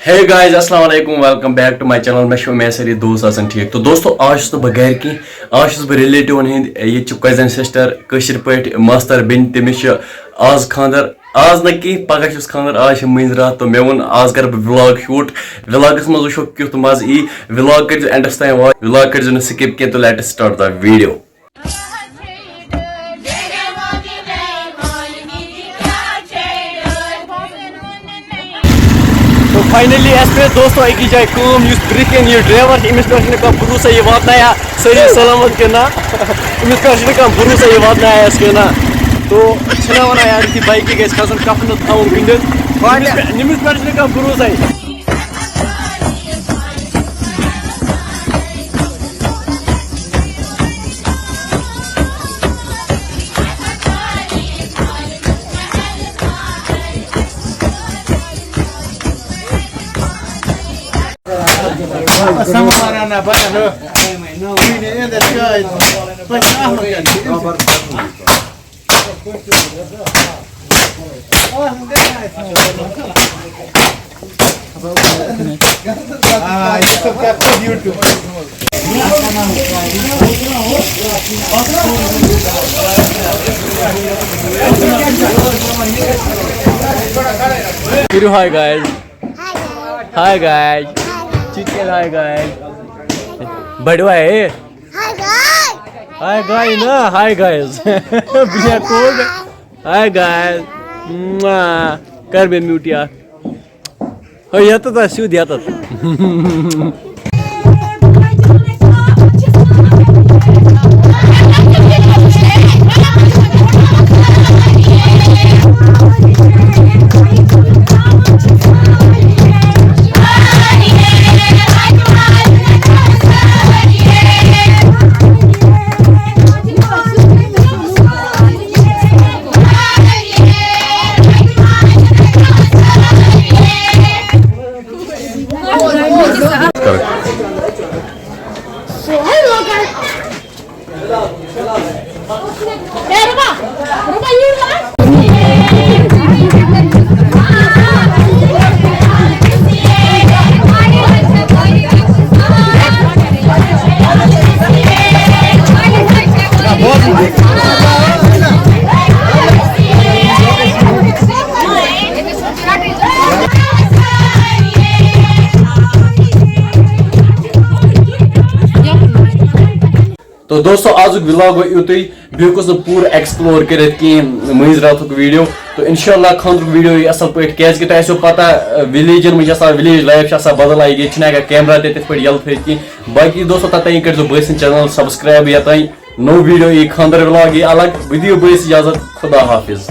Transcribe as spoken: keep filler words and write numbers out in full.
Hey guys, السلام علیکم، welcome back to my channel. مےٚ چھِ اُمید سٲری دوست آسن ٹھیٖک۔ تہٕ دوستو، آز چھُس نہٕ بہٕ گرِ کینٛہہ، آز چھُس بہٕ ریلیٹِوَن ہٕنٛدۍ، ییٚتہِ چھِ cousin sister، کٲشِر پٲٹھۍ ماستٕر بیٚنہِ، تٔمِس چھُ آز خانٛدر۔ آز نہٕ کینٛہہ، پگاہ چھُس خانٛدر، آز چھِ مٲنٛزِ راتھ، تہٕ مےٚ ووٚن آز کَرٕ بہٕ vlog shoot۔ Vlogَس منٛز وٕچھو کیُتھ مَزٕ یی۔ Vlog کٔرۍزیو endَس تام watch، vlog کٔرۍزیو نہٕ skip کینٛہہ۔ تہٕ let's start the video. To finally اَسہِ پیٚیہِ دوستو أکِس جایہِ کٲم، یُس برٛونٛہہ کِنۍ یہِ driver چھُ، أمِس پٮ۪ٹھ چھُنہٕ کانٛہہ بھروسہ یہِ واتنایا سٲری سلامت کِنہٕ نہ۔ أمِس پٮ۪ٹھ چھُنہٕ کانٛہہ بھروسہ یہِ واتنایا اَسہِ کِنہٕ نہ۔ تو چھِنہ وَنان یار، یُتھُے bikeہِ گژھِ کھسُن، کفنہٕ تھاوُن گٔنٛڈِتھ، أمِس پٮ۪ٹھ، أمِس پٮ۪ٹھ چھُنہٕ کانٛہہ بھروسہ۔ کٔرِو hi guys. Hi guys. چیٖٹۍ کٔرۍ hi guys. بڑوا ہے؟ Hi guys. Hi guys نا، hi guys. بیا کوگ۔ Hi guys. کر بے میوٹیا۔ ہے یتھ تہ سیود یتھ۔ تو دوستو، آزُک vlog گوٚو یُتُے۔ بیٚیہِ ہیوٚکُس نہٕ پوٗرٕ explore کٔرِتھ کِہیٖنۍ مٲنٛزِ راتھُک video۔ تو انشاءاللہ خانٛدرُک video یی اَصٕل پٲٹھۍ، کیٛازِکہِ تۄہہِ آسیو پَتہ، آ، villageَن منٛز چھِ آسان، village life چھِ آسان بدل، آیہِ ییٚتہِ چھِنہٕ ہیٚکان camera تہِ تِتھ پٲٹھۍ یَلہٕ تھٲیِتھ کِہیٖنۍ۔ باقٕے دوستو، توٚتام کٔرۍزیو بٲے سٕنٛدِ channel subscribe، یوٚتام نوٚو video یی، خانٛدر vlog یی الگ۔ بہٕ دِیِو بٲے سٕنٛز اجازت، خدا حافظ۔